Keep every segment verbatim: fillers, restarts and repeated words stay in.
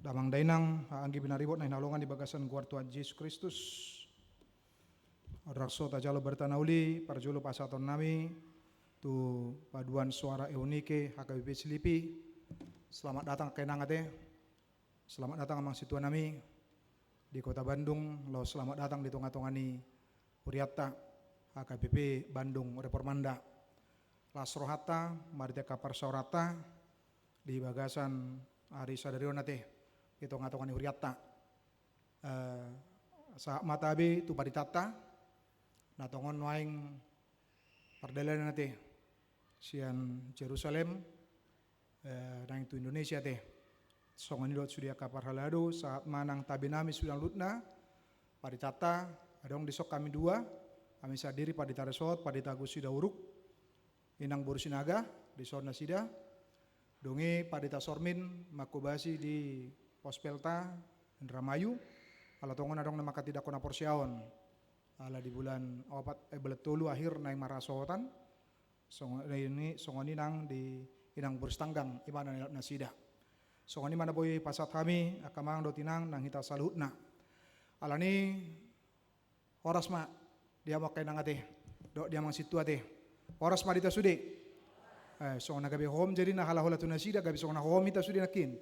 Damang dainang, anggi binaribot na hinaholongan di bagasan goar Tuhan Jesus Kristus. Rap so tajalo berita na uli, parjolo pasahaton nami tu paduan suara Eunike H K B P Slipi. Selamat datang angka inang ate. Selamat datang amang sintua nami di kota Bandung, laos selamat datang di tonga-tonga ni hurianta H K B P Bandung Reformanda. Las rohanta marhite angka parsaoranta di bagasan ari sadari on ate di tonga-tonga ni hurianta. Eh, sahat ma tabe tu paritanta na tongon nuaeng pardalanan ate sian Jerusalem, eh, naeng tu Indonesia ate. Songon i dohot sude angka parhalado, sahat ma nang tabe nami sude na lutna, paritanta, adong di son hami dua, hami sandiri Pandita Resort, Pandita Agus Sidauruk, Inang boru Sinaga, di son nasida. Dung i Pandita Sormin manghobasi di Pospelta Indramayu. Ala tongon adong na manghatindanghon haporseaon. Ala di bulan opat, eh, bulan tolu akhir naeng marhasohotan. Songon i, songon i nang di Inang boru Sitanggang, i ma na nilehon nasida. Songon i ma na boi pasahat hami angka amang dohot inang nang hita saluhutna. Alani horas ma di hamu angka inang ate dohot di amang sintua ate. Horas ma di hita sude. Eh, songon na gabe hohom jadi na halahola tu nasida, gabe songon na hohom hita sude nangkin.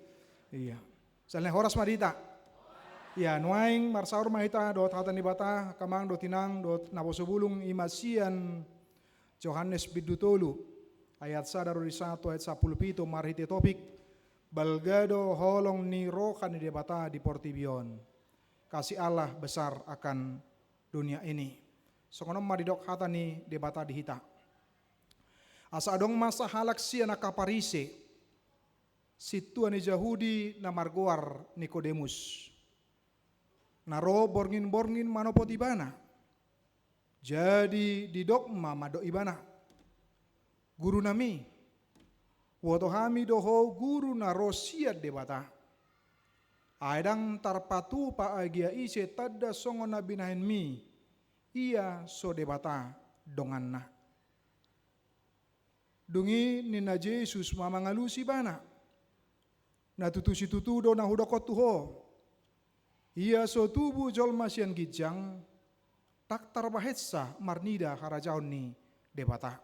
Ia. Sahali nai horas ma di hita. Ia, nuaeng marsaor ma hita dohot hata ni Debata, angka amang dohot inang, dohot naposo bulung, i ma sian Johannes bindu tolu ayat sada ro di sahat tu ayat sampulu pitu marhite topik, Balga do holong ni roha ni Debata di portibi on. Kasih Allah besar akan dunia ini. Songon on ma didok hata ni Debata di hita. Asa adong ma sahalak sian angka Parise, sintua ni Jahudi na margoar Nikodemus, na ro borngin-borngin manopot Ibana. Jadi didok ma mandok Ibana, Guru nami, huboto hami do Ho Guru na ro sian Debata. Ai ndang tarpatupa agia ise tanda songon na binahenMi, Ia so Debata donganna. Dung i ninna Jesus ma mangalusi ibana, Na tutu situtu do na hudok on tu ho, ia so tubu jolma sian ginjang, ndang tarbahensa marnida harajaon ni Debata.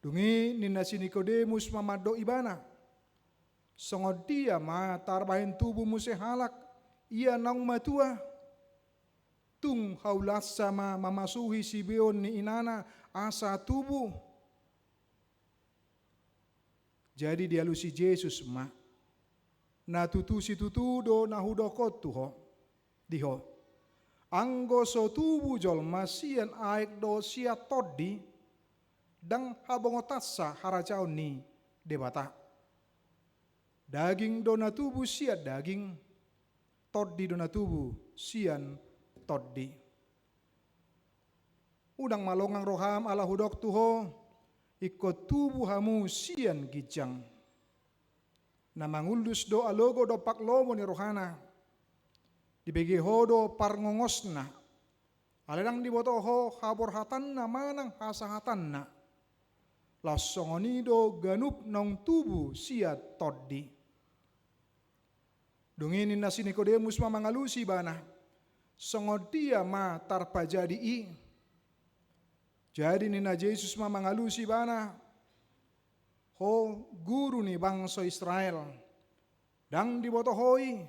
Dung i ninna si Nikodemus ma mandok ibana, Songon dia ma tarbahen tubu muse halak, ia naung matua? Tung haulahsa ma mamasuhi sibeon ni inana asa tubu? Jadi dialusi Jesus ma, Na tutu situtu do na hudok on tu ho, di ho. Anggo so tubu jolma sian aek dohot sian tondi, ndang habongotansa harajaon ni Debata. Daging do na tubu sian daging, tondi do na tubu sian tondi. Unang ma longang roham ala hudok tu ho, ingkon tubu hamu sian ginjang. Na mangullus do alogo dompak lomo ni rohana. Dibege ho do parngongosna. Alai ndang diboto ho haborhatanna manang hasahatanna. Laos songon i do ganup naung tubu sian tondi. Dung i ninna si Nikodemus ma mangalusi ibana, Songon dia ma tarpajadi i? Jadi ninna Jesus ma mangalusi ibana, Ho guru ni bangso Israel, ndang diboto ho i?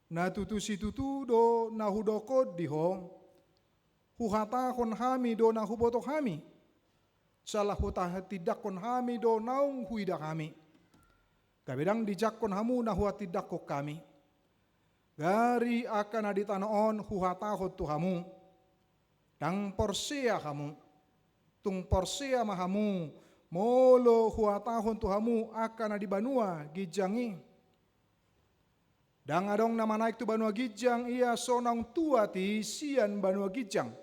Na tutu situtu do na hudok on di ho, huhatahon hami do na huboto hami, jala huhatindangkon hami do naung huida hami. Gabe ndang dijangkon hamu na huhatindangkon hami. Gari angka na di tano on huhatahon tu hamu, ndang porsea hamu. Tung porsea ma hamu molo huhatahon tu hamu angka na di banua ginjang i. Ndang adong na manaek tu banua ginjang ia so naung tuat i sian banua ginjang.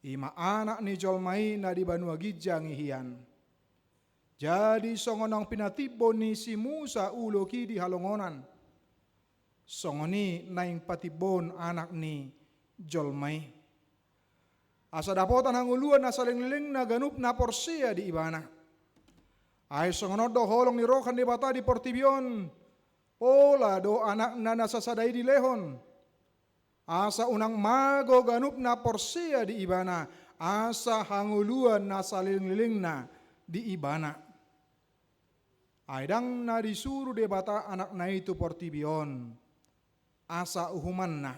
I ma Anak ni jolma i na di banua ginjang i hian. Jadi songon naung pinatimbon ni si Musa ulok i di halongonan, songon i naeng patimboon Anak ni jolma i. Asa dapotan hangoluan na salelenglelengna ganup na porsea di Ibana. Ai songon on do holong ni roha ni Debata di portibi on, Pola do Anakna na sasada i dilehon, asa unang mago ganup na porsea di Ibana, asa hangoluan na salelenglelengna di Ibana. Ai ndang na disuru Debata Anakna i tu portibi on asa uhumanna,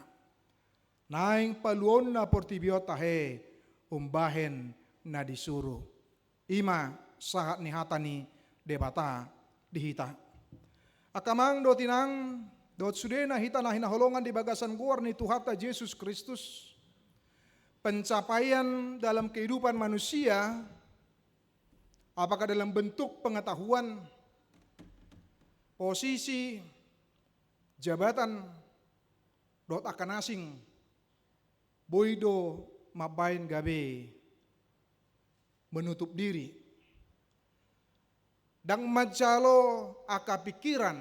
naeng paluonna portibi on tahe umbahen na disuru. I ma sahat ni hata ni Debata di hita. Angka amang dohot inang, dohot sudena hita na hinaholongan di bagasan goar ni Tuhanta Jesus Kristus, pencapaian dalam kehidupan manusia, apakah dalam bentuk pengetahuan, posisi, jabatan, dohot angka na asing, boi do mambahen gabe menutup diri. Ndang manjalo angka pikiran,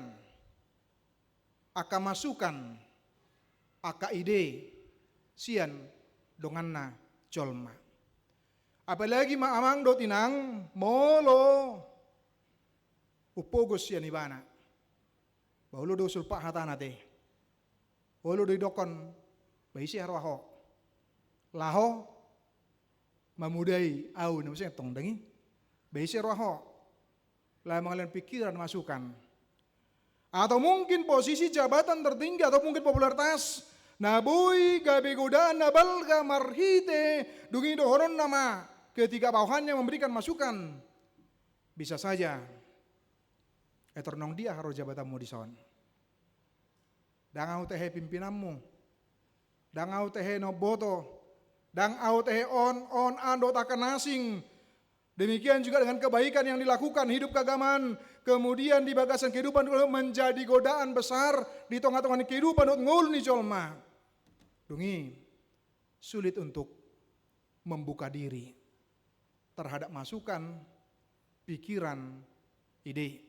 angka masukan, angka ide sian donganna jolma. Apalagi ma amang dohot inang, molo umpogos sian ibana. Ba olo do usul pa hatana te. Olo do idokkon, ba ise haroa ho? Laho mamudai au, na muse tong dang i. Ba ise haroa ho? Laho mangalehon pikiran, masukan. Atau mungkin posisi jabatan tertinggi, atau mungkin popularitas, na boi gabe godaan na balga marhite dung i dohononna ma ketika bawahannya memberikan masukan. Bisa saja. Eh, tornong dia haroa jabatanmu dison? Ndang ahu tehe pimpinanmu. Ndang ahu tehe na umboto. Ndang ahu tehe on, on, an dohot angka na asing. Demikian juga dengan kebaikan yang dilakukan, hidup keagamaan, kemudian di bagasan kehidupan menjadi godaan besar di tonga-tonga ni kehidupan dohot ngolu ni jolma. Dung i, sulit untuk membuka diri terhadap masukan, pikiran, ide.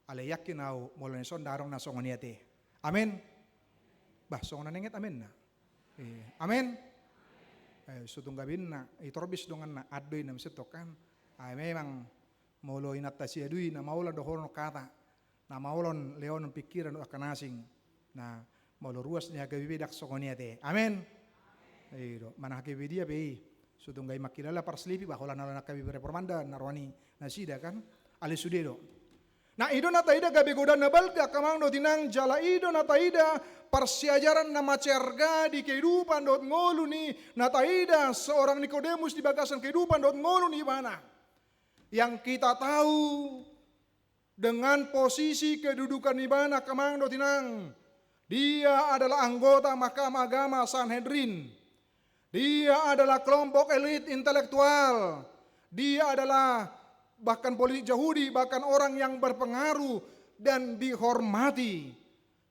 Alai yakin ahu, molo na dison ndang adong na songon i ate. Amen. Bah, songon na nenget amen na. Eh, amen. Eh, so tung gabe ninna, itorbis donganna, ado i na muse tong kan. Ai memang, molo inanta siadu i na maolan dohonon hata, na maolan lehonon pikiran dohot angka na asing. Na molo ruas ni H K B P ndang songon i ate. Amen. I do, manang H K B P dia pe i. So tung gabe mangkilala parslipi, bah, holan, holan H K B P Reformanda na roa ni nasida kan. Alai sude do. Nah, i do na taida gabe godaan na balga, angka amang dohot inang, jala i do na taida parsiajaran na mansai arga di kehidupan dohot ngolu ni, na taida seorang Nikodemus di bagasan kehidupan dohot ngolu ni ibana. Yang kita tahu, dengan posisi kedudukan ibana, angka amang dohot inang, dia adalah anggota Mahkamah Agama Sanhedrin. Dia adalah kelompok elit intelektual. Dia adalah bahkan politik Yahudi, bahkan orang yang berpengaruh dan dihormati.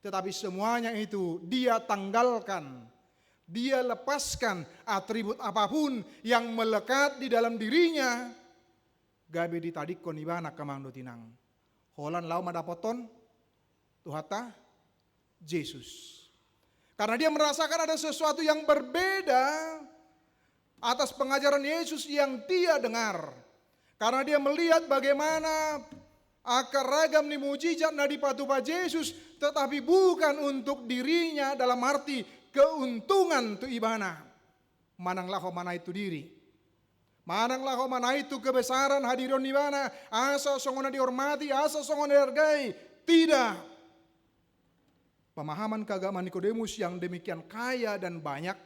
Tetapi semuanya itu dia tanggalkan. Dia lepaskan atribut apapun yang melekat di dalam dirinya. Gabe ditadingkon ibana, angka amang dohot inang, holan laho mandapothon Tuhanta Jesus. Karena dia merasakan ada sesuatu yang berbeda atas pengajaran Yesus yang dia dengar. Karena dia melihat bagaimana angka ragam ni mujizat na dipatupa Jesus, tetapi bukan untuk dirinya, dalam arti keuntungan tu ibana. Manang laho manaek tu diri. Manang laho manaek tu kebesaran hadirion ni ibana, asa songon na dihormati, asa songon na dihargai. Tidak. Pemahaman keagamaan Nikodemus yang demikian kaya dan banyak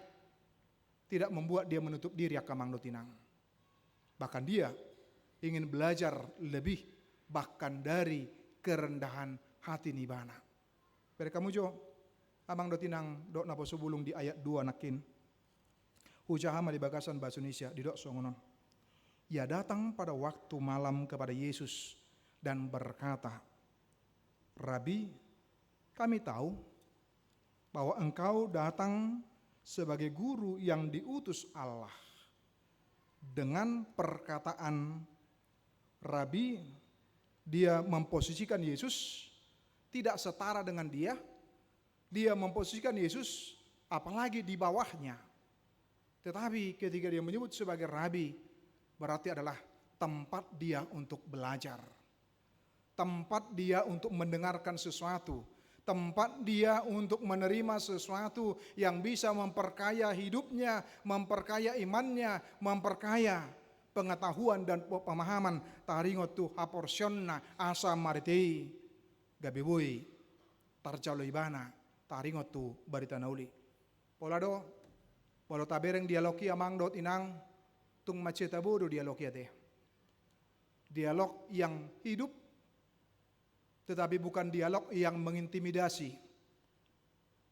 tidak membuat dia menutup diri, angka amang dohot inang. Bahkan dia ingin belajar lebih bahkan dari kerendahan hati ni ibana. Bereng hamu jo, amang dohot inang, dohot naposo bulung di ayat dua nangkin. Hujaha ma di bagasan bahasa Indonesia, didok songon on. Ia datang pada waktu malam kepada Yesus dan berkata, "Rabi, kami tahu bahwa Engkau datang sebagai guru yang diutus Allah." Dengan perkataan Rabi, dia memposisikan Yesus tidak setara dengan dia, dia memposisikan Yesus apalagi di bawahnya. Tetapi ketika dia menyebut sebagai Rabi, berarti adalah tempat dia untuk belajar, tempat dia untuk mendengarkan sesuatu, tempat dia untuk menerima sesuatu yang bisa memperkaya hidupnya, memperkaya imannya, memperkaya pengetahuan dan pe-, pemahaman, taringot tu haporseaonna asa marhite i gabe boi tarjalo ibana taringot tu barita na uli. Pola do, molo tabereng dialog i amang dohot inang, tung mansai tabo do dialog i ate. Dialog yang hidup, tetapi bukan dialog yang mengintimidasi,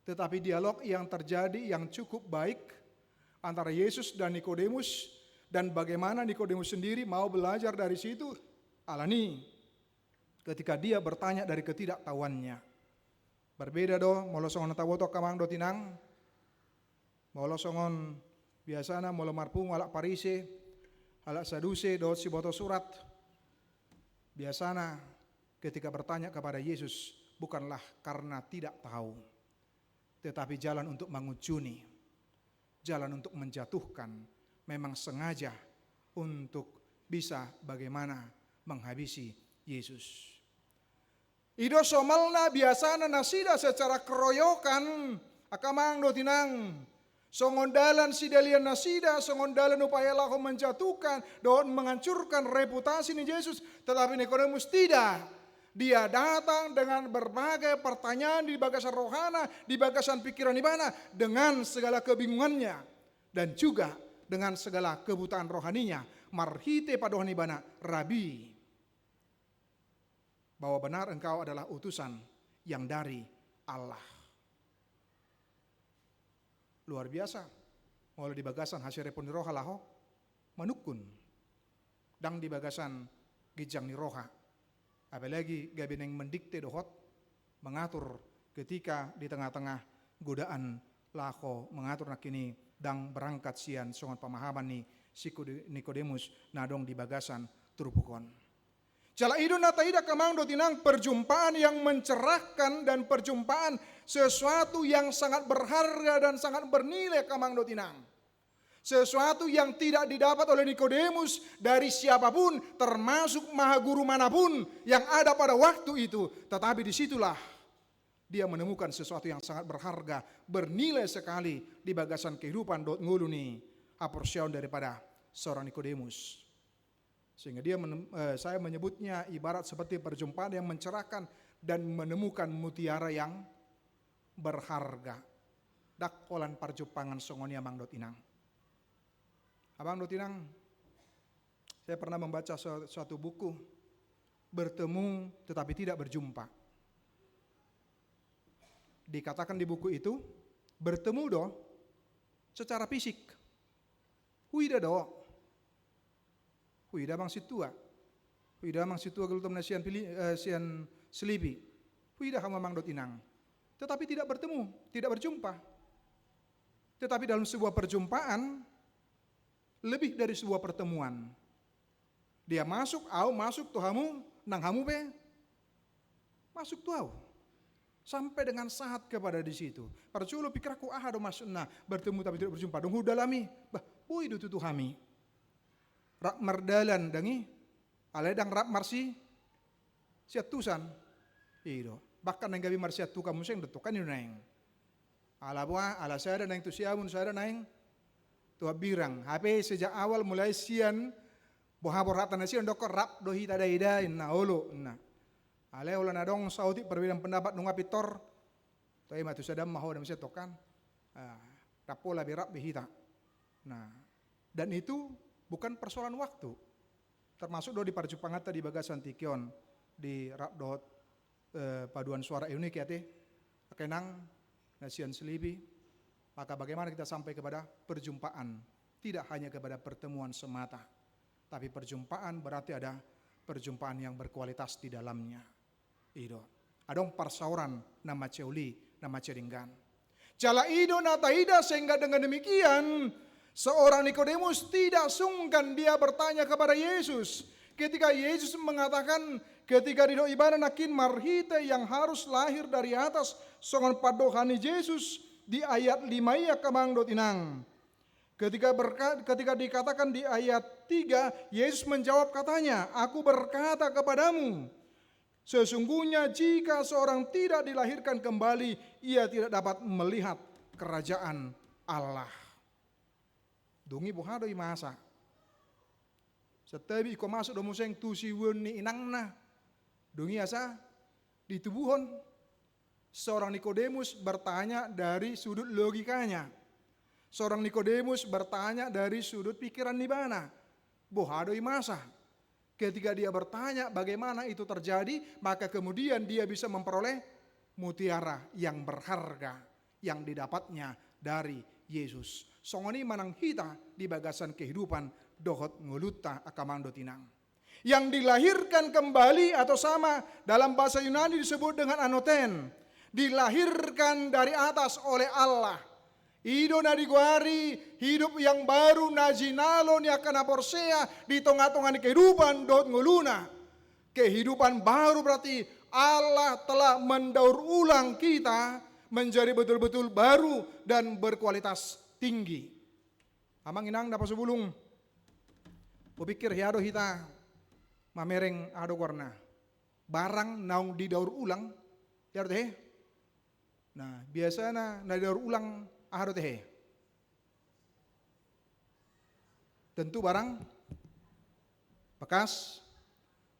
tetapi dialog yang terjadi yang cukup baik antara Yesus dan Nikodemus, dan bagaimana Nikodemus sendiri mau belajar dari situ, alani ketika dia bertanya dari ketidaktahuannya. Berbeda do molo songon na taboto amang dohot inang, molo songon biasana molo marpungu halak Parise, halak Saduse dohot siboto surat, biasana ketika bertanya kepada Yesus bukanlah karena tidak tahu, tetapi jalan untuk mengucuni, jalan untuk menjatuhkan, memang sengaja untuk bisa bagaimana menghabisi Yesus. I do somalna biasana nasida secara keroyokan, angka amang dohot inang. Songon dalan sidalian nasida, songon dalan upaya laho menjatuhkan dohot menghancurkan reputasi ni Jesus, tetapi Nikodemus tidak. Dia datang dengan berbagai pertanyaan di bagasan rohana, di bagasan pikiran ibana, dengan segala kebingungannya, dan juga dengan segala kebutaan rohaninya, marhite padohan ibana, Rabi, bahwa benar engkau adalah utusan yang dari Allah. Luar biasa. Molo di bagasan haserepon ni roha laho manungkun, ndang di bagasan ginjang ni roha. Apalagi gabe naeng mendikte dohot mengatur ketika di tengah-tengah godaan laho mengatur nangkin i ndang berangkat sian songon pemahaman ni si Kode-, Nikodemus na adong di bagasan turpuk on. Jala i do na taida angka amang dohot inang, perjumpaan yang mencerahkan dan perjumpaan sesuatu yang sangat berharga dan sangat bernilai angka amang dohot inang. Sesuatu yang tidak didapat oleh Nikodemus dari siapapun, termasuk maha guru manapun yang ada pada waktu itu. Tetapi disitulah dia menemukan sesuatu yang sangat berharga, bernilai sekali di bagasan kehidupan dohot ngolu ni haporseaon daripada seorang Nikodemus. Sehingga dia menem-, eh, saya menyebutnya ibarat seperti perjumpaan yang mencerahkan dan menemukan mutiara yang berharga. Ndang holan parjumpangan songon i amang dohot inang. Amang dohot inang, saya pernah membaca su-, suatu buku, Bertemu Tetapi Tidak Berjumpa. Dikatakan di buku itu, bertemu do secara fisik. Huida do. Huida amang sintua. Huida amang sintua, galutom na sian Pili-, eh, sian Selipi. Huida hamu amang dohot inang. Tetapi tidak bertemu, tidak berjumpa. Tetapi dalam sebuah perjumpaan, lebih dari sebuah pertemuan. Dia masuk, au masuk tu hamu, nang hamu pe masuk tu au. Sampai dengan sahat kepada di situ. Parjolo pikiranku, aha do maksudna bertemu tapi tidak berjumpa. Dung hudalami, bah, boi do tutu hami rap mardalan ndang i, alai ndang rap marsi-, siantusan. I do. Bahkan naeng gabe marsiantukan muse ndang, tu kan i do naeng. Ala boha, ala sada naeng tu Siamun, sada naeng tu Hambirang. Hape sejak awal mulai sian boha borhatna nasida, ndok rap do hita daida, inna, olo, inna. Alai holan adong saotik perbedaan pendapat, nunga pintor, toe ma tu sada ma ho, da muse tongkan. Ah, rap pola be, rap be hita. Nah, dan itu bukan persoalan waktu. Termasuk do di parjumpanganta di bagasan tingki on, di rap dohot, eh, paduan suara Eunike ate, angka inang na sian Selipi, maka bagaimana kita sampai kepada perjumpaan, tidak hanya kepada pertemuan semata, tapi perjumpaan berarti ada perjumpaan yang berkualitas di dalamnya. I do. Adong parsaoran na mansai uli, na mansai denggan. Jala i do na taida, sehingga dengan demikian seorang Nikodemus tidak sungkan dia bertanya kepada Yesus. Ketika Yesus mengatakan, ketika didok ibana nangkin marhite yang harus lahir dari atas, songon pandohan ni Jesus di ayat lima i, angka amang dohot inang. Ketika berka-, ketika dikatakan di ayat tiga, Yesus menjawab katanya, "Aku berkata kepadamu, Sesungguhnya jika seorang tidak dilahirkan kembali, ia tidak dapat melihat kerajaan Allah. Dung i boha do i masa? Santabi ingkon masuk do muse tu siueon ni inangna. Dung i asa ditubuhon. Seorang Nikodemus bertanya dari sudut logikanya. Seorang Nikodemus bertanya dari sudut pikiran ni ibana. Boha do i masa? Ketika dia bertanya bagaimana itu terjadi, maka kemudian dia bisa memperoleh mutiara yang berharga yang didapatnya dari Yesus. Songon i manang hita di bagasan kehidupan dohot ngolunta, angka amang dohot inang. Yang dilahirkan kembali atau sama dalam bahasa Yunani disebut dengan anoten, dilahirkan dari atas oleh Allah. I do na digoari hidup yang baru na jinalo ni angka na porsea di tonga-tonga ni kehidupan dohot ngoluna. Kehidupan baru berarti Allah telah mendaur ulang kita menjadi betul-betul baru dan berkualitas tinggi. Amang inang na hupasada bulung, hupikir hea do hita mamereng aha do goarna, barang naung didaur ulang, hea do tehe? Nah, biasana na didaur ulang aha do tehe? Tentu barang bekas,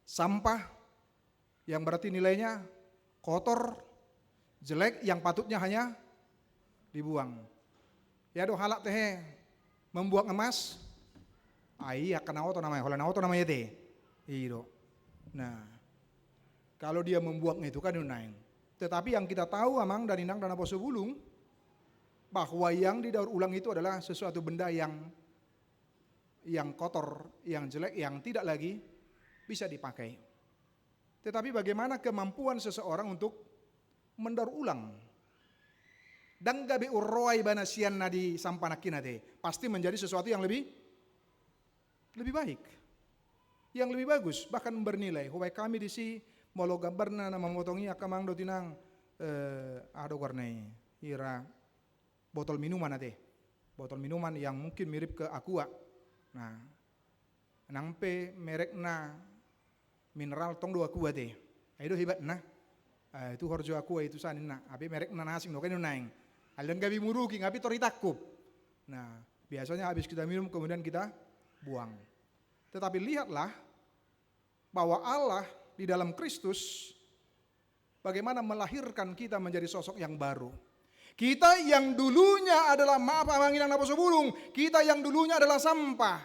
sampah, yang berarti nilainya kotor, jelek, yang patutnya hanya dibuang. Hea do halak tehe membuang emas? Ai, angka na oto nama i, holan na oto nama i ate. I do. Nah, kalau dia membuang itu kan i do naeng. Tetapi yang kita tahu, amang dan inang na hupasada bulung, bahwa yang didaur ulang itu adalah sesuatu benda yang yang kotor, yang jelek, yang tidak lagi bisa dipakai. Tetapi bagaimana kemampuan seseorang untuk mendaur ulang? Ndang gabe umroha ibana sian na disampah nangkin ate. Pasti menjadi sesuatu yang lebih lebih baik, yang lebih bagus, bahkan bernilai. Hubaen hami disi molo gambarna na mamotong i, angka amang dohot inang, eh, aha do goarna i, hira botol minuman ate. Botol minuman yang mungkin mirip ke Aqua. Nah, nang pe merekna mineral tong do Aqua ate. Ai do hebatna. Eh, tu horjo Aqua itu sa ninna. Hape merekna na asing do kan i do naeng. Alai ndang gabe muruki, hape tor ditangkup. Nah, biasanya habis kita minum kemudian kita buang. Tetapi lihatlah bahwa Allah di dalam Kristus bagaimana melahirkan kita menjadi sosok yang baru. Kita yang dulunya adalah, maaf amang inang na hupasada bulung, kita yang dulunya adalah sampah.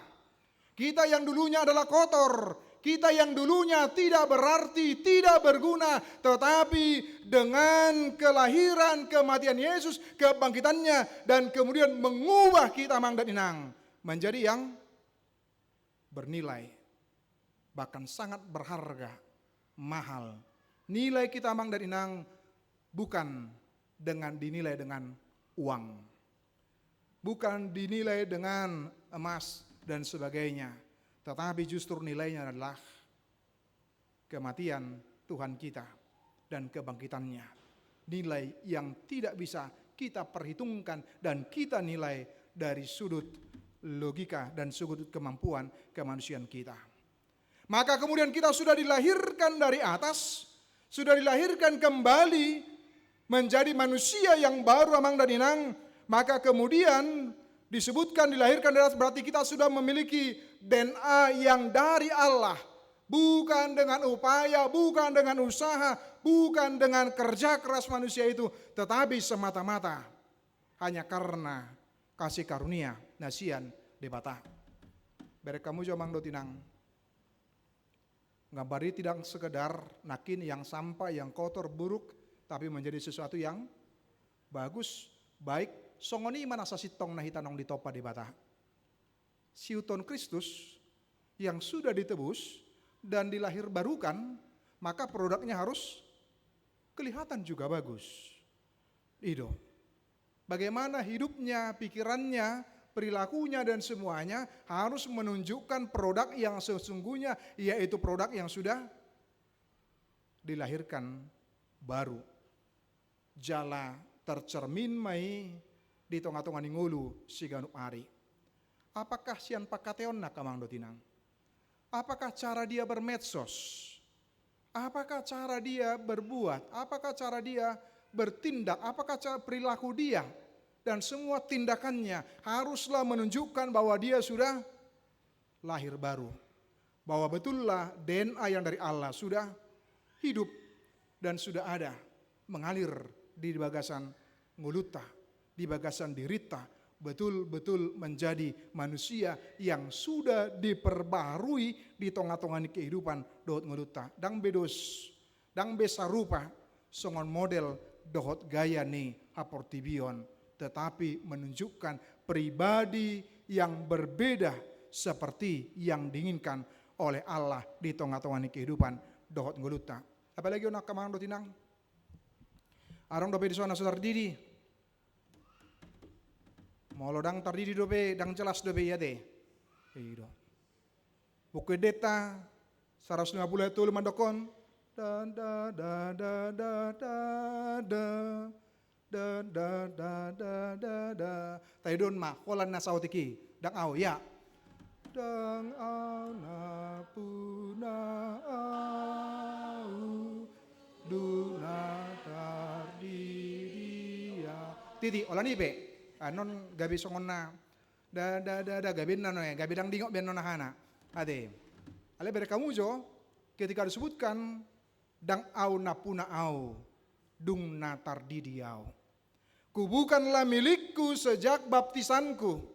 Kita yang dulunya adalah kotor. Kita yang dulunya tidak berarti, tidak berguna, tetapi dengan kelahiran, kematian Yesus, kebangkitannya, dan kemudian mengubah kita, amang dan inang, menjadi yang bernilai, bahkan sangat berharga, mahal. Nilai kita, amang dan inang, bukan dengan dinilai dengan uang, bukan dinilai dengan emas dan sebagainya, tetapi justru nilainya adalah kematian Tuhan kita dan kebangkitannya. Nilai yang tidak bisa kita perhitungkan dan kita nilai dari sudut logika dan sudut kemampuan kemanusiaan kita. Maka kemudian kita sudah dilahirkan dari atas, sudah dilahirkan kembali menjadi manusia yang baru, amang dan inang, maka kemudian disebutkan dilahirkan dari atas, berarti kita sudah memiliki D N A yang dari Allah. Bukan dengan upaya, bukan dengan usaha, bukan dengan kerja keras manusia itu, tetapi semata-mata hanya karena kasih karunia na sian Debata. Bereng hamu jo, amang dohot inang. Gambar i tidak sekedar nangkin yang sampah, yang kotor, buruk, tapi menjadi sesuatu yang bagus, baik. Songon i ma na sasintongna hita naung ditompa Debata. Sihuthon Kristus yang sudah ditebus dan dilahirbarukan, maka produknya harus kelihatan juga bagus. I do. Bagaimana hidupnya, pikirannya, perilakunya, dan semuanya harus menunjukkan produk yang sesungguhnya, yaitu produk yang sudah dilahirkan baru. Jala tercermin ma i di tonga-tonga ni ngolu siganup ari. Apakah sian pangkataionna, angka amang dohot inang? Apakah cara dia bermedsos? Apakah cara dia berbuat? Apakah cara dia bertindak? Apakah cara perilaku dia? Dan semua tindakannya haruslah menunjukkan bahwa dia sudah lahir baru. Bahwa betullah D N A yang dari Allah sudah hidup dan sudah ada, mengalir di bagasan ngolunta, di bagasan dirita, betul-betul menjadi manusia yang sudah diperbarui di tonga-tonga ni kehidupan dohot ngolunta. Ndang be dos, ndang be sarupa songon model dohot gaya ni haportibion, tetapi menunjukkan pribadi yang berbeda seperti yang diinginkan oleh Allah di tonga-tonga ni kehidupan dohot ngolunta. Apalagi on angka amang dohot inang, adong dope dison na so tardidi. Molo ndang tardidi dope, ndang jelas dope i ate. I do. Buku Endenta saratus lima puluh ayat tolu mandokkon. Da, da, da, da, da, da, da. Da, da, da, da, da, da. Taidon ma holan na saotik i, ndang au, ya. Ndang au na puna au, dung na tardidi au. Titi, holan i pe. Annon gabe songon na da, da, da, da, gabe na no, eh, gabe ndang dingot be annon hahana. Ate. Alai bereng hamu jo, ketika disebutkan, ndang au na puna au, dung na tardidi au. Ku bukanlah milikku sejak baptisanku.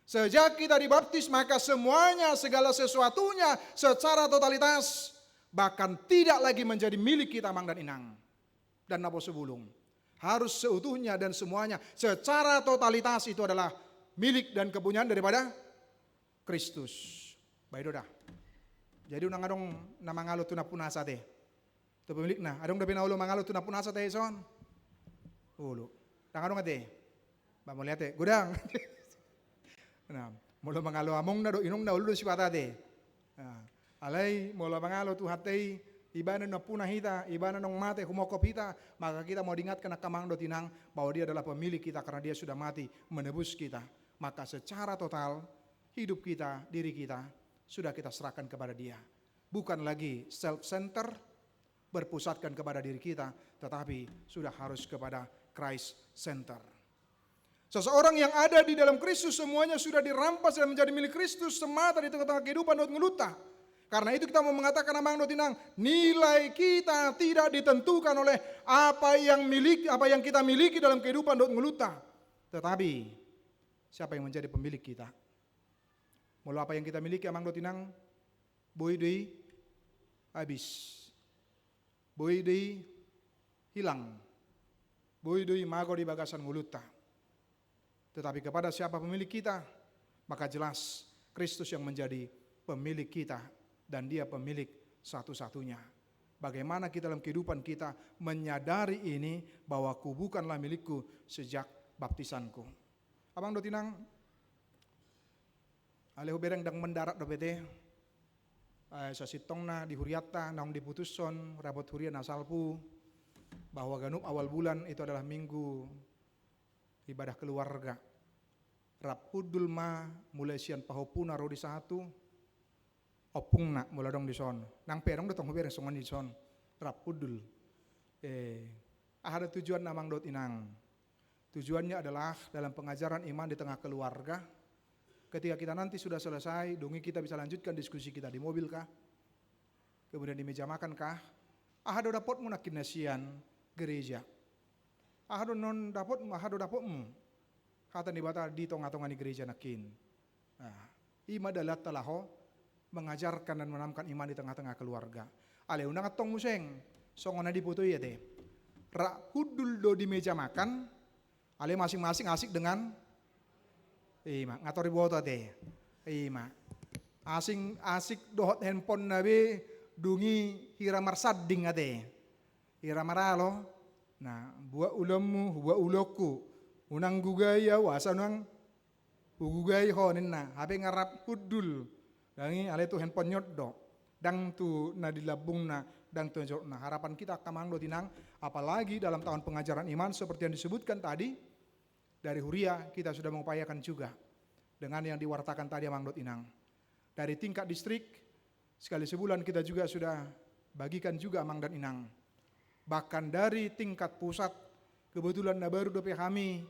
Sejak kita dibaptis, maka semuanya, segala sesuatunya secara totalitas, bahkan tidak lagi menjadi milik kita, amang dan inang. Dan naposo bulung. Harus seutuhnya dan semuanya secara totalitas itu adalah milik dan kepunyaan daripada Kristus. Baik, do da. Jadi unang adong na mangalo tu nampunasa ate. Tu pemilikna. Adong dope na olo mangalo tu nampunasa ate son? Olo. Ndang adong ate. Ba mauliate. Godang. Nah, molo mangalo amongna dohot inongna, olo do sipata ate. Nah, alai molo mangalo Tuhanta i, Ibana nampuna hita, Ibana naung mate humongkop hita, maka kita mau diingatkan angka amang dohot inang bahwa Dia adalah pemilik kita karena Dia sudah mati menebus kita. Maka secara total hidup kita, diri kita sudah kita serahkan kepada Dia. Bukan lagi self center, berpusatkan kepada diri kita, tetapi sudah harus kepada Christ center. Seseorang yang ada di dalam Kristus, semuanya sudah dirampas dan menjadi milik Kristus semata di tengah-tengah kehidupan dohot ngolunta. Karena itu kita mau mengatakan, amang dohot inang, nilai kita tidak ditentukan oleh apa yang milik, apa yang kita miliki dalam kehidupan dohot ngolunta. Tetapi siapa yang menjadi pemilik kita? Molo apa yang kita miliki, amang dohot inang, boi do i habis. Boi do i hilang. Boi do i mago di bagasan ngolunta. Tetapi kepada siapa pemilik kita, maka jelas Kristus yang menjadi pemilik kita dan Dia pemilik satu-satunya. Bagaimana kita dalam kehidupan kita menyadari ini, bahwa ku bukanlah milikku sejak baptisanku. Amang dohot inang, alai hubereng ndang mendarat dope ate. Eh, sasintongna di hurianta naung diputushon rapot huria na salpu bahwa ganup awal bulan itu adalah minggu ibadah keluarga. Rap hundul ma mulai sian pahompuna ro di sahatu, ompungna molo adong dison. Nang pe adong do tong hubereng songon i dison. Rap hundul. Eh, aha do tujuanna, amang dohot inang? Tujuannya adalah dalam pengajaran iman di tengah keluarga. Ketika kita nanti sudah selesai, dung i kita bisa lanjutkan diskusi kita di mobil kah? Kemudian di meja makan kah? Aha do dapotmu nangkin na sian gereja? Aha do non dapotmu, aha do dapotmu hata ni Debata di tonga-tonga ni gereja nangkin? Nah, i ma dalanta laho mengajarkan dan menanamkan iman di tengah-tengah keluarga. Alai unang antong muse songon na diboto i ate. Rap hundul do di meja makan, alai masing-masing asik dengan, i ma, nga tor diboto ate. I ma. Asing, asik dohot handphonena be, dung i hira marsanding ate. Hira maralo. Nah, buat ulaonmu, buat ulaonku. Unang gugai au, asa unang hugugai ho ninna, hape nga rap hundul. Ndang i, alai tu handphone-na do. Ndang tu na di lambungna, ndang tu na jolma. Harapan kita angka amang dohot inang, apalagi dalam tahun pengajaran iman seperti yang disebutkan tadi, dari huria kita sudah mengupayakan juga dengan yang diwartakan tadi, amang dohot inang. Dari tingkat distrik, sekali sebulan kita juga sudah bagikan juga amang dan inang. Bahkan dari tingkat pusat, kebetulan na baru dope hami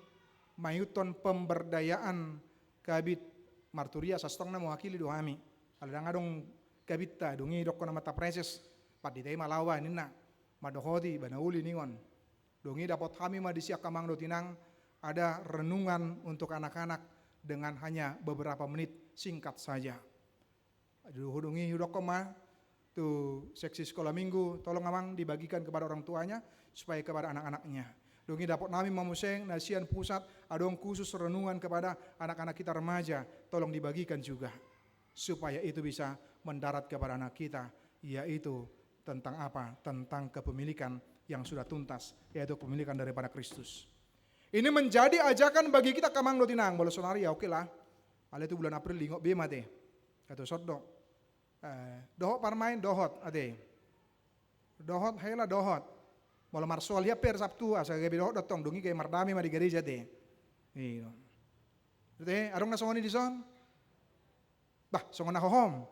mangihuthon pemberdayaan Kabid Marturia, sasintongna mewakili do hami. Ala ndang adong kabidta, dung i didokkon amanta praeses, pandita i ma laho ninna, mandohoti, ba na uli ningon. Dung i dapot hami ma disi angka amang dohot inang, ada renungan untuk anak-anak dengan hanya beberapa menit, singkat saja. Dung i hudokkon ma tu seksi sekolah minggu, tolong amang dibagikan kepada orang tuanya, supaya kepada anak-anaknya. Dung i dapot hami ma muse na sian pusat, adong khusus renungan kepada anak-anak kita remaja, tolong dibagikan juga. Supaya itu bisa mendarat kepada anak kita, yaitu tentang apa? Tentang kepemilikan yang sudah tuntas, yaitu kepemilikan daripada Kristus. Ini menjadi ajakan bagi kita angka amang dohot inang, molo saonari ya oke lah. Alai tu bulan April diingot be ma ate. Kata sodok. Eh, dohot parmaen, dohot, ate. Dohot, hela, dohot. Molo marsoal hian pe Sabtu, asa gabe dohot do tong, dung i gabe mardame ma di gareja ate. Iyo. Ate, adong na songon i dison? Bah, songon na hohom.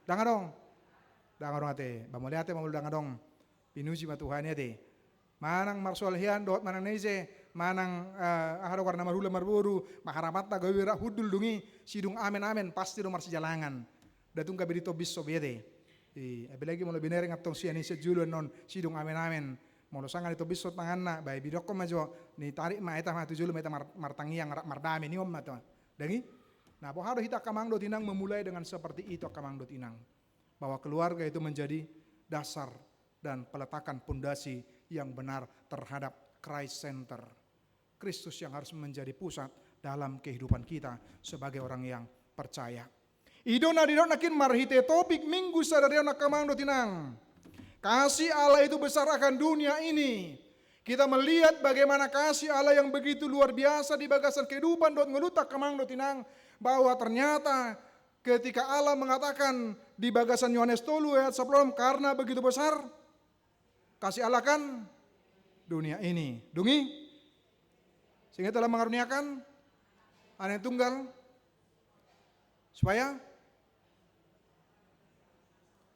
Ndang adong. Ndang adong ate. Ba molo i ate, molo ndang adong. Pinuji ma Tuhan i ate. Manang marsoal hian, dohot manang na ise, manang, eh, aha do, karna marhula marboru, ma harapanta gabe rap hundul dung i, sidung amen-amen, pasti do marsijalangan. Nda tung gabe ditombishon be ate. I, apalagi molo binereng antong sian i sian jolo annon, sidung amen-amen. Molo sanga ditombishon tanganna, bae didokkon ma jo, ditarik ma eta ma tu jolo ma eta mar-, martangiang, rap mardame ningon ma tu. Dung i? Nah, boha do hita angka amang dohot inang memulai dengan seperti itu angka amang dohot inang. Bahwa keluarga itu menjadi dasar dan peletakan pondasi yang benar terhadap Christ center. Kristus yang harus menjadi pusat dalam kehidupan kita sebagai orang yang percaya. I do na nidok nangkin marhite topik Minggu sadari on angka amang dohot inang. Kasih Allah itu besar akan dunia ini. Kita melihat bagaimana kasih Allah yang begitu luar biasa di bagasan kehidupan dohot ngolunta angka amang dohot inang, bahwa ternyata ketika Allah mengatakan di bagasan Yohanes tolu ayat sampulu onom, karena begitu besar kasih Allah akan dunia ini. Dung i? Sehingga telah mengaruniakan anak tunggal. Supaya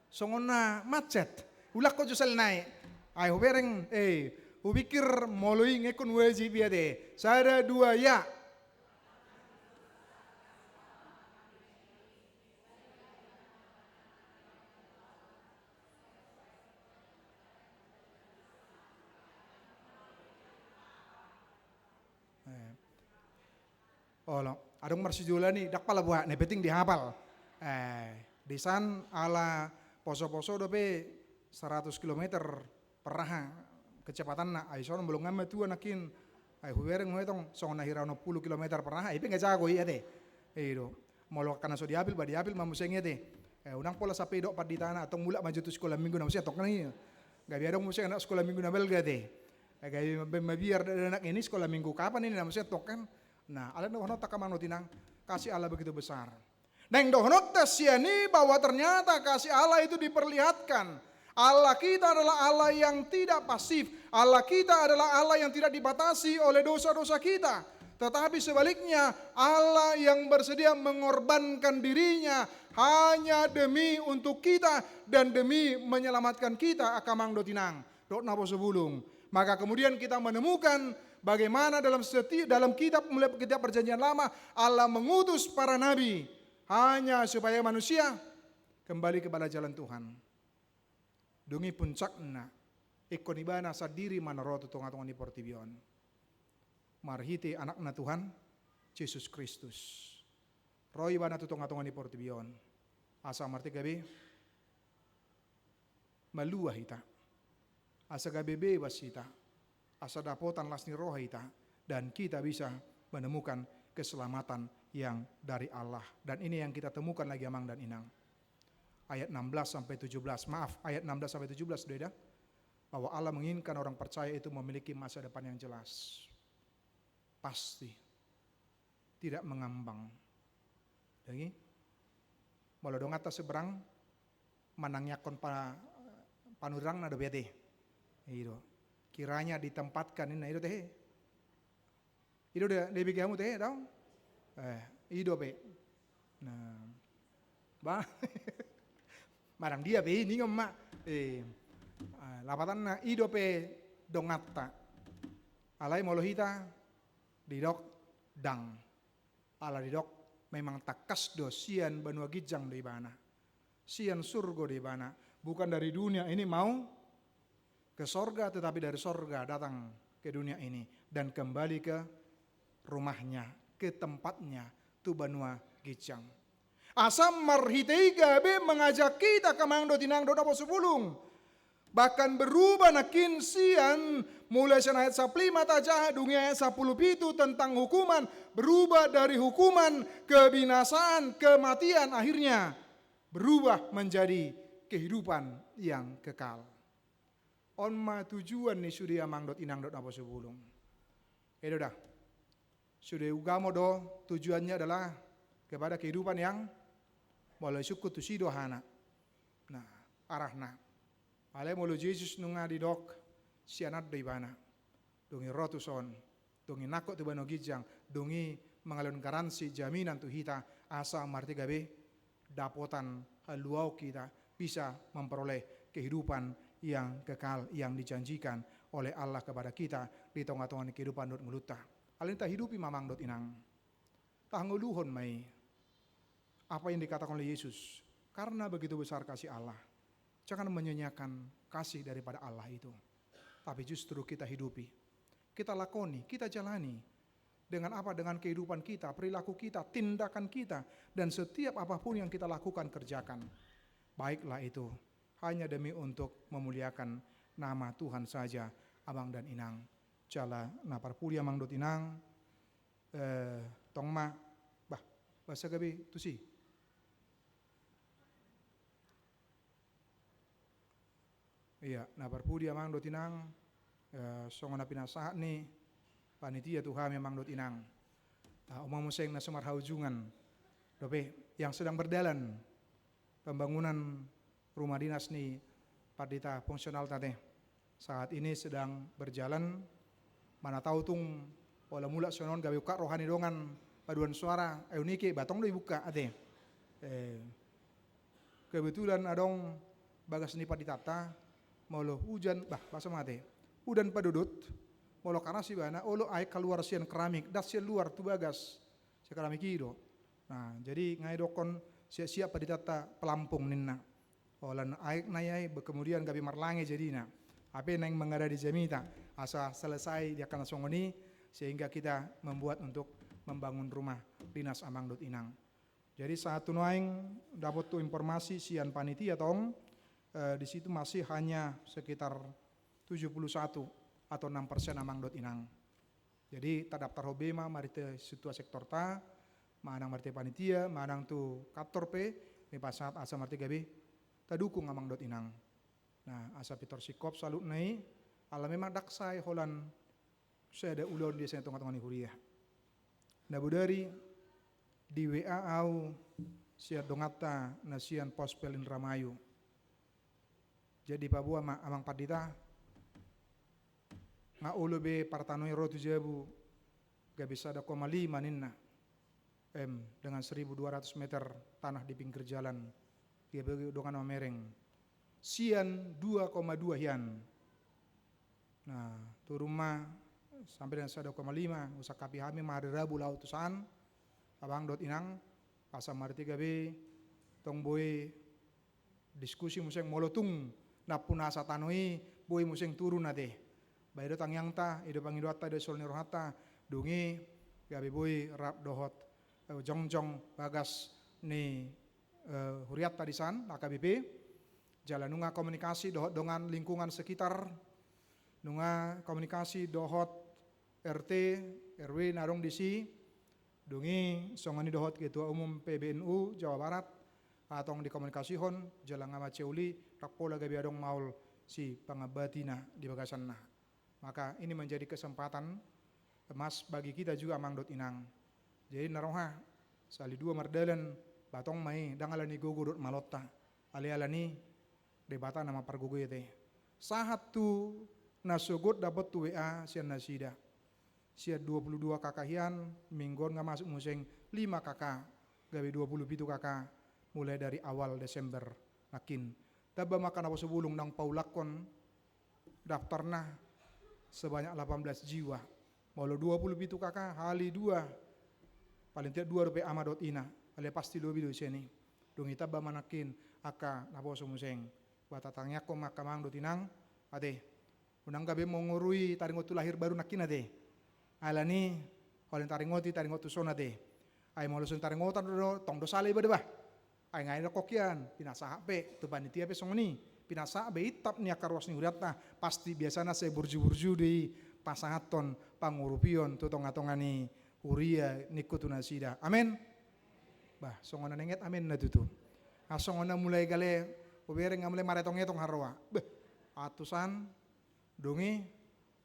songon na macet. Ulak ko jo sel naik. Ai hubereng, eh, hupikir molo i ngekkon wajib i ate. Sada, dua, ya. Eh. Olo, adong marsijolo ni, ndang pala boha, na penting dihapal. Eh, disan ala poso-poso dope seratus kilometer per aha kecepatanna, ai songon bolongan ma tua nangkin, ai hubereng ho etong, songon na hira onom pulu kilometer per aha, i pe nunga jago i ate. I do. Molo angka na so diapil, ba diapil ma muse i ate. Eh, unang pola sampe didok panditana, antong mulak ma jo tu sekolah minggu na muse antong kan i. Gabe adong muse anak sekolah minggu na balga ate. Eh, gabe mabiar da-, anak ini sekolah minggu kapan ini na muse antong kan. Nah, alai na dohononta angka amang dohot inang, kasih Allah begitu besar. Naeng dohononta sian i bahwa ternyata kasih Allah itu diperlihatkan. Allah kita adalah Allah yang tidak pasif. Allah kita adalah Allah yang tidak dibatasi oleh dosa-dosa kita. Tetapi sebaliknya, Allah yang bersedia mengorbankan dirinya hanya demi untuk kita dan demi menyelamatkan kita, angka amang dohot inang dohot naposobulung. Maka kemudian kita menemukan bagaimana dalam seti-, dalam kitab, mulai kitab Perjanjian Lama, Allah mengutus para nabi hanya supaya manusia kembali kepada jalan Tuhan. Dung i puncakna, ingkon ibana sandiri ma na ro tu tonga-tonga ni portibi on. Marhite anakna Tuhan, Jesus Kristus. Ro ibana tu tonga-tonga ni portibi on. Asa marhite gabe malua hita. Asa gabe bebas hita. Asa dapotan las ni roha hita. Dan kita bisa menemukan keselamatan yang dari Allah. Dan ini yang kita temukan lagi, amang dan inang. Ayat enam belas sampai tujuh belas. Maaf, ayat enam belas sampai tujuh belas, Deda. Bahwa Allah menginginkan orang percaya itu memiliki masa depan yang jelas. Pasti. Tidak mengambang. Dung i? Molo donganta seberang, manangiangkon pa-, panurangna dope ate. I do. Kiranya ditempatkan, ninna, i do ate. I do da, da bege hamu ate, daong? Eh, i do pe. Nah. Ba. Manang dia pe i ningon ma, eh, ah, lapatanna i dope donganta. Alai molo hita didok ndang. Ala didok memang tangkas do sian banua ginjang do ibana. Sian surgo do ibana. Bukan dari dunia ini mau ke sorga, tetapi dari sorga datang ke dunia ini dan kembali ke rumahnya, ke tempatnya, tu banua ginjang. Asa marhite i gabe mangajak hita, amang dohot inang, dohot na poso bulung. Bahkan berubah nangkin sian, mulai sian ayat sampulu lima tajaha, dung i ayat sampulu pitu tentang hukuman, berubah dari hukuman, kebinasaan, kematian, akhirnya berubah menjadi kehidupan yang kekal. On ma tujuan ni sude, amang dohot inang, dohot na poso bulung. Edo da. Sude ugamo do tujuannya adalah kepada kehidupan yang, molo isungkun tusi do hana. Nah, arahna. Alai molo Jesus nunga didok sian an do ibana. Dung i ro tuson. Dung i nangkok tu banua ginjang. Dung i mangalehon garansi, jaminan tu hita. Asa marhite gabe dapotan haluaon hita, bisa memperoleh kehidupan yang kekal yang dijanjikan oleh Allah kepada kita di tonga-tonga ni kehidupan dohot ngolunta. Alani i tahidupi ma, amang dohot inang. Tahangoluhon ma i apa yang dikatakan oleh Yesus. Karena begitu besar kasih Allah. Jangan menyanyiakan kasih daripada Allah itu. Tapi justru kita hidupi. Kita lakoni, kita jalani. Dengan apa? Dengan kehidupan kita, perilaku kita, tindakan kita, dan setiap apapun yang kita lakukan, kerjakan. Baiklah itu hanya demi untuk memuliakan nama Tuhan saja, amang dan inang. Jala na parpudi, amang dohot inang, eh, tong ma, bah, basa gabe tusi. Ia, na parpudi, amang dohot inang, eh, songon na pinasahat ni panitia tu hami, amang dohot inang. Ah, umam muse na so marhaujungan dope yang sedang berjalan pembangunan rumah dinas ni pandita fungsionalta ate. Saat ini sedang berjalan, mana tahu tung pola mulak songon on gabe ungkap roha ni dongan paduan suara, eh, unike batong do ibuka ate. Eh, kebetulan adong bagas ni panditanta, molo ujan, bah, basa ma ate. Udan padodot, molo karas ibana, olo aek kaluar sian keramik, das sian luar tu bagas, sian keramik i do. Nah, jadi nga idokkon siap-siap panditanta pelampung ninna. Holan aek na i ai, be-, kemudian gabe marlange jadina. Hape naeng mangadadi jamita, asa selesai di angka na songon i, sehingga kita membuat untuk membangun rumah dinas, amang dohot inang. Jadi sahat tu nuaeng dapot tu informasi sian panitia tong, eh, di situ masih hanya sekitar tujuh puluh satu atau enam persen, amang dohot inang. Jadi tadaptarhon be ma marhite sintua sektorta, manang marhite panitia, manang tu kantor pe, dipasahat asa marhite gabe tadukung, amang dohot inang. Nah, asa pintor singkop saluhutna i, ala memang ndang sae holan sada ulaon di sian tonga-tonga ni huria. Na bodari di W A au sian donganta na sian Pospel Indramayu. Jadi paboa ma, amang pandita, nga olo be partano i ro tu jabu, gabe sada koma lima ninna M, dengan seribu dua ratus meter tanah di pinggir jalan. Dia bagi dongan mamereng. Sian dua koma dua hian. Nah, turun ma sampai dengan sada koma lima, usangkapi hami ma hari Rabu laho tu san, amang dohot inang, asa marhite gabe tong boi diskusi muse, molo tung nampunasa tano i, boi muse turun ate. Baen do tangiangta, i do pangidoanta, i do solu ni rohanta, dung i gabe boi rap dohot, eh, jongjong bagas ni, eh, hurianta di san, H K B P. Jala nunga komunikasi dohot dongan lingkungan sekitar, nunga komunikasi dohot R T, R W na adong disi, dung i songon i dohot Ketua Umum P B N U Jawa Barat, antong dikomunikasihon, jala nga mansai uli, ndang pola gabe adong maol sipangambatina di bagasanna. Maka ini menjadi kesempatan emas bagi kita juga, amang dohot inang. Jadi na roha, sahali dua mardalan, batong ma i, ndang alani gogo dohot malonta. Alai alani Debata na mampargogo i ate. Sahat tu na sogot dapot tu W A sian nasida. Sian dua puluh dua K K hian, minggu on nga masuk muse lima K K, gabe dua puluh pitu K K, mulai dari awal Desember. Akin. Tamba ma angka naposo bulung naung paulakkon daftarna sebanyak delapan belas jiwa. Molo dua puluh pitu K K kali dua, paling tidak dua dope ama dohot ina. Alai pasti lobi do ise ni. Dung i tamba ma nangkin angka naposo muse. Ba tatangiangkon ma angka amang dohot inang. Ate. Unang gabe mangorui taringot tu lahir baru nangkin ate. Alani, holan taringoti, taringot tu son ate. Ai molo son taringotan do, tong do sala iba deba. Ai nga i do kokian, pinasahat pe, tu panitia pe songon i. Pinasahat be itap ni angka ruas ni hurianta, pasti biasana sai burju-burju do i pasahathon pangurupion tu tonga-tonga ni huria ningku tu nasida. Amen. Bah, songon na nenget amen na tutu. Ah, songon na mulai gale, hubereng nga mulai maretong-etong haroa. Beh, atusan, Dung i,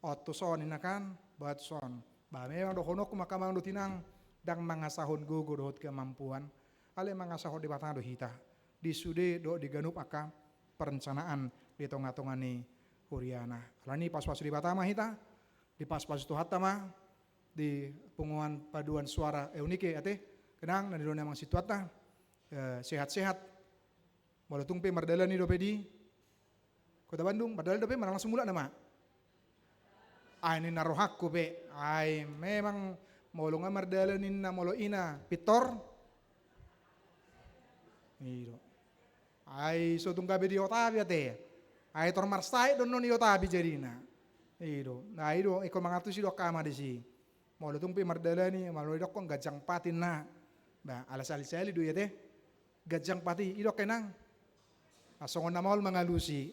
oto son inna kan, bat son. Ba memang dohononku ma angka amang dohot inang, ndang mangasahon gogo dohot kemampuan, alai mangasahon Debata do hita. Di sude dohot di ganup angka perencanaan di tonga-tonga ni huriana. Alani pasu-pasu Debata ma hita, dipasu-pasu Tuhanta ma, di punguan paduan suara Eunike ate, inang, na nidok ni amang sintuanta, eh, sehat-sehat. Molo tung pe mardalan i dope di Kota Bandung, mardalan dope manang langsung mulak nama? Ai ninna rohangku pe, ai memang molo nga mardalan ninna molo ina pintor. I do. Ai so tung gabe diotapi ate. Ai tor marsahit do annon diotapi jadina. I do. Nah, i do, ingkon mangantusi do angka ama disi. Molo tung pe mardalan i, molo didokkon ganjang pat inna. Ba, ala sali-sali do i ate. Ganjang pat i, i do angka inang. Ah, songon na maol mangalusi.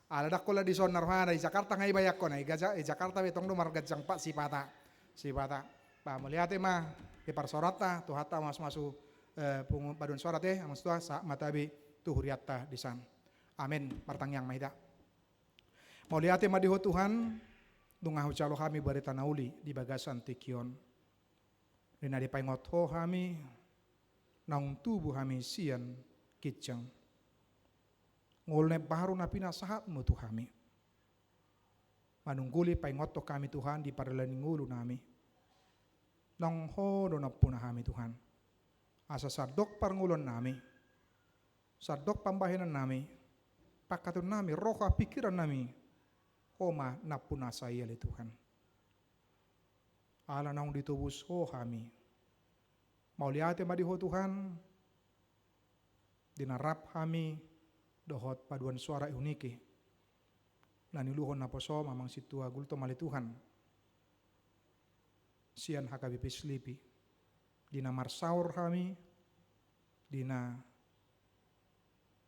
Ala ndang holan dison na rohana, di Jakarta nga ibayangkon, i gaja-, i Jakarta be tong do marganjang pat sipata. Sipata. Ba, mauliate ma, di parsaoranta, Tuhanta masu-masu, eh, pungu-, paduan suara ate, amang sintua, sahat ma tabi tu hurianta disan. Amen. Martangiang ma hita. Mauliate ma di Ho Tuhan, nunga hujalo hami barita na uli di bagasan tingki on. Di na dipaingot Ho hami, naung tubu hami sian ginjang. Ngolu na imbaru na pinasahatmu tu hami. Manungguli paingothon hami Tuhan di pardalanan ni ngolu nami. Naung Ho do nampuna hami Tuhan. Asa sandok parngoluan nami. Sandok pambahenan nami. Pangkataion nami, roha pikiran nami. Ho ma nampuna saia ale Tuhan. Ala naung ditobus Ho hami. Mauliate ma di Ho Tuhan, di na rap hami dohot paduan suara Eunike. Na niuluhon naposom amang sintua Gultom ale Tuhan. Sian H K B P Slipi. Di na marsaor hami, di na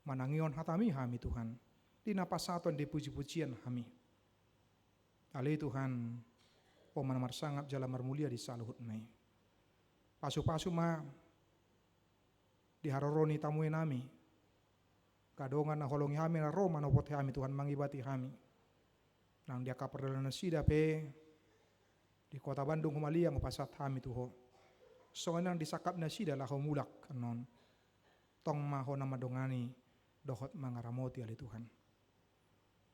manangihon hatami hami Tuhan, di na pasahaton di puji-pujian hami. Ale Tuhan, Ho ma na marsangap jala marmulia di saluhutna i. Pasu-pasu ma di haroro ni tamue nami. Angka dongan na holongi hami na ro manopoti hami Tuhan mangibati hami. Nang di angka pardalanan nasida pe di Kota Bandung humaliang hupasahat hami tu Ho. Songon i nang di sangkap nasida laho mulak annon. Tong ma Ho na mandongani dohot mangaramoti ale Tuhan.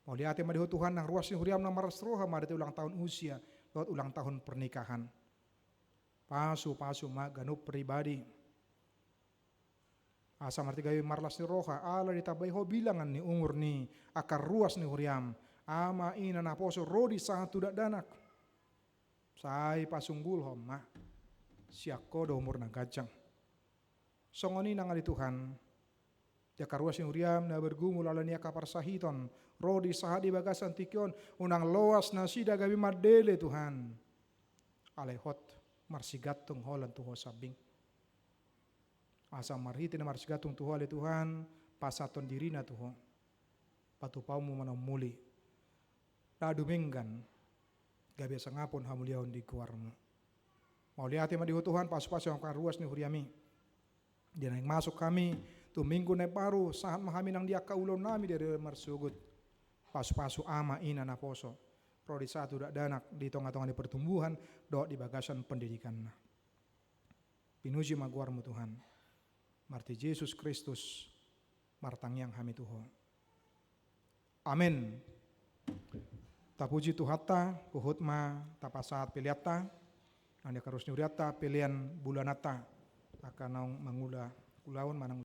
Mauliate ma di Ho Tuhan nang ruas ni huriam na marlas roha marhite ulang tahun usia dohot ulang tahun pernikahan. Pasu-pasu ma ganup pribadi. Asa marhite gabe marlas ni roha ala ditambai Ho bilangan ni umur ni angka ruas ni huriam. Ama, ina, naposo ro di sahat tu dakdanak. Sai pasunggulhon ma. Sian Ho do umur na ganjang. Songon i nang ale Tuhan. Di angka ruas ni huriam na bergumul ala ni angka parsahiton. Ro di sahat di bagasan tingki on. Unang loas nasida gabe mandele Tuhan. Alai hot marsigantung holan tu Ho sambing. Asa marhite na marsigantung tu Ho ale Tuhan, pasahathon dirina tu Ho. Patupaonmu ma na ummuli. Na dumenggan, gabe sangapon hamuliaon di goarmu. Mauliate ma di Ho Tuhan, pasu-pasu angka ruas ni huriami. Di naeng masuk hami, tu minggu na imbaru, sahat ma hami nang di angka ulaon nami di ari marsogot. Pasu-pasu ama ina naposo. Ro di sahat tu dakdanak, di tonga-tonga ni pertumbuhan, dohot di bagasan pendidikanna. Pinuji ma goarmu Tuhan. Marhite Jesus Kristus, martangiang hami tu Ho. Amen. Tapuji Tuhanta, huhut ma tapasahat peleanta, nang di angka ruas ni hurianta, pelean bulananta, angka naung mangula ulaon manang